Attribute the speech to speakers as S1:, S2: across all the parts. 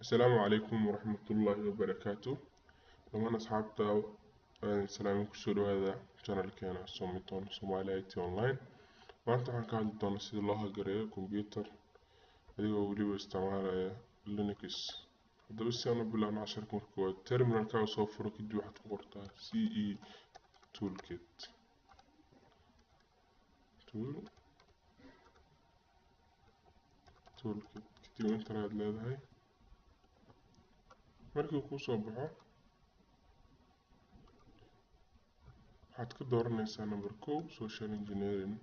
S1: Asalaamu calaykum waraxmatullaahi wabarakaatu. Dhammaan asxaabta salaam, kusoo dhawaada channelkeena Somiton Somali IT Online. Maanta waxaan ka hadli doonaa sida loo hagareeyo computer adigoo weliba isticmaalaya Linux. Haddaba si aan u bilaabno casharka, marka koowaad terminalkaaga soo furo, kadib waxaad ku qortaa ce toolkit tool toolkit, kadib enter ayaad leedahay. Markii kuu soo baxo waxaad ka dooranaysaa number 1 social engineering,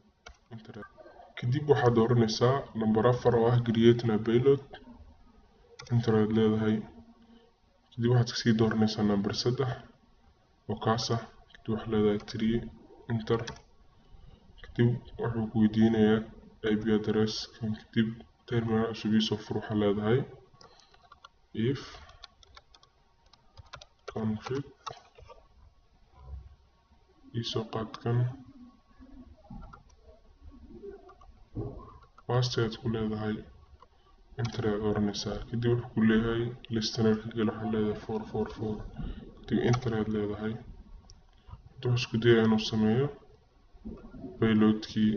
S1: enter. Kadib waxaad dooranaysaa number 4 oo ah create a payload, enter ayaad leedahay. Kadib waxaad kasii dooranaysaa number 3 oo kaas ah, kadib waxaad leedahay 3, enter. Kadib wuxuu ku weydiinayaa IP address kan, kadib terminal cusub iisoo fur, waxaad leedahay if config iisoo qaad kan, paste ayaad ku leedahay, enter ayaad oranaysaa. Kadib wuxuu ku leeyahay listenerka gel, waxaad leedahay 444, kadib enter ayaad leedahay. Hadda wuxuu isku dayayaa inuu sameeyo payloadkii.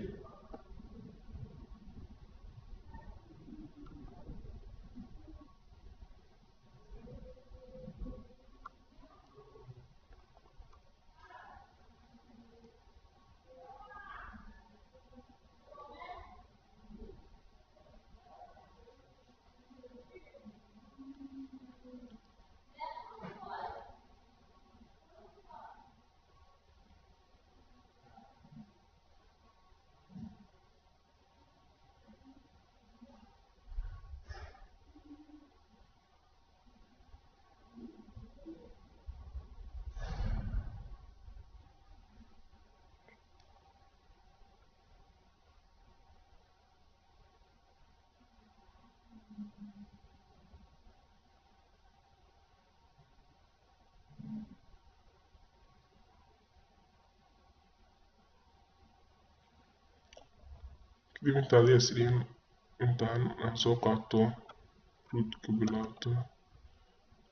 S1: Kadib inta adiga is dhihin intaan aan soo qaato root ka bilaabto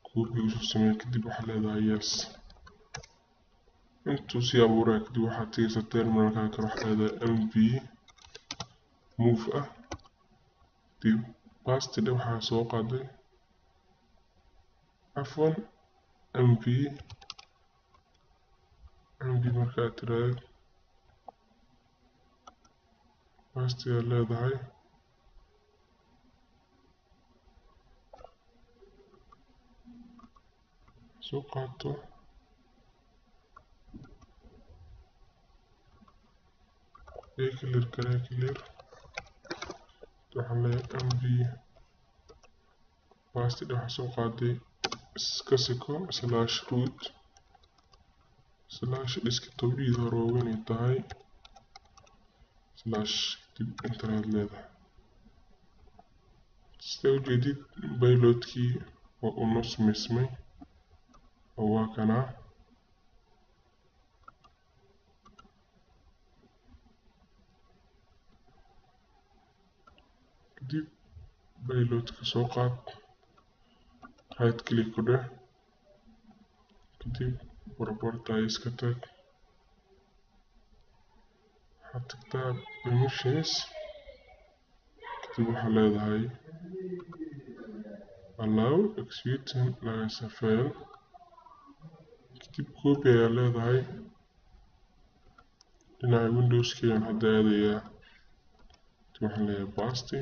S1: copy usoo sameeyo, kadib waxaad leedahay yes. Intuu sii abuuraya kadib waxaad tegaysaa terminalka kale, waxaad leedahay mv move ah, kadib paste dhe, waxaa soo qaaday afwan mv mv markaad tiraahdo paste ayaad leedahay. Soo qaato ee clear kale clear, waxaan leeyahay mv paste dhe, waxaa soo qaaday iska siko slash root slash desktop iyada hore waaweyn ay tahay slash, kadib enter ayaad leedahay. Sida ujeedid payloadkii waa uu noo samaysmay oo waa kanaa. Kadib payloadka soo qaad, right click ku dheh, kadib properties ka tag, waxaad tagtaa permissions, kadib waxaad leedahay allow executing lagasa file, kadib copy ayaa leedahay. Dhinaca Windowska ayaan hadda aadayaa, kadib waxaan leeyahay paste.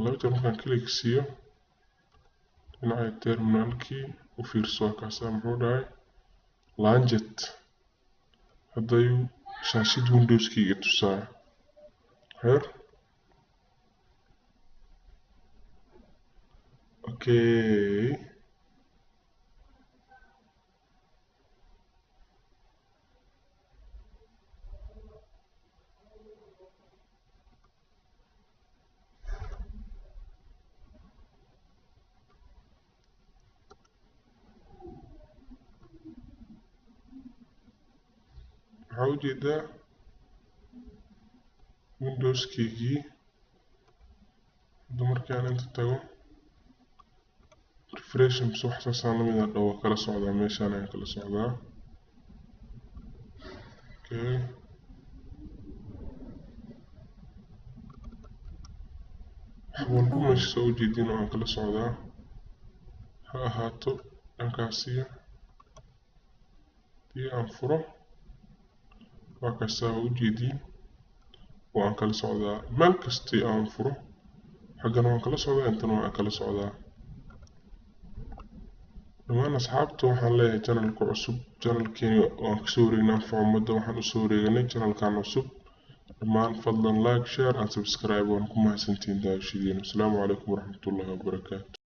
S1: Laba jeer markaan click siiyo dhinaca terminalkii u fiirso, kaasaa muxuu dhahay launch. Haddayuu shaashid Windowskayga tusaa heer. Okay, waxaa ujeedaa Windowskaygii. Hadda markaan inta tago Refresh mise wax saasaan lamid ah dhow, waa kala socdaa, meeshaan ayaan kala socdaa. Okay, wax walba meesha soo ujeedin oo aan kala socdaa ha ahaato dhankaasiya. Hadii aan furo, waa kastaa, waa ujeediin oo aan kala socdaa. Meel kastii aan furo, xaggana waan kala socdaa, intana waan kala socdaa. Dhammaan asxaabta waxaan leeyahay channelka cusub, channelkeeni waan kasoo wareegnay Anfaca Ummadda, waxaan usoo wareeganay channelkan cusub. Dhammaan fadlan like, share and subscribe. Waan ku mahadsantihiin daawashadiina. Asalaamu calaykum waraxmatullaahi wabarakaatu.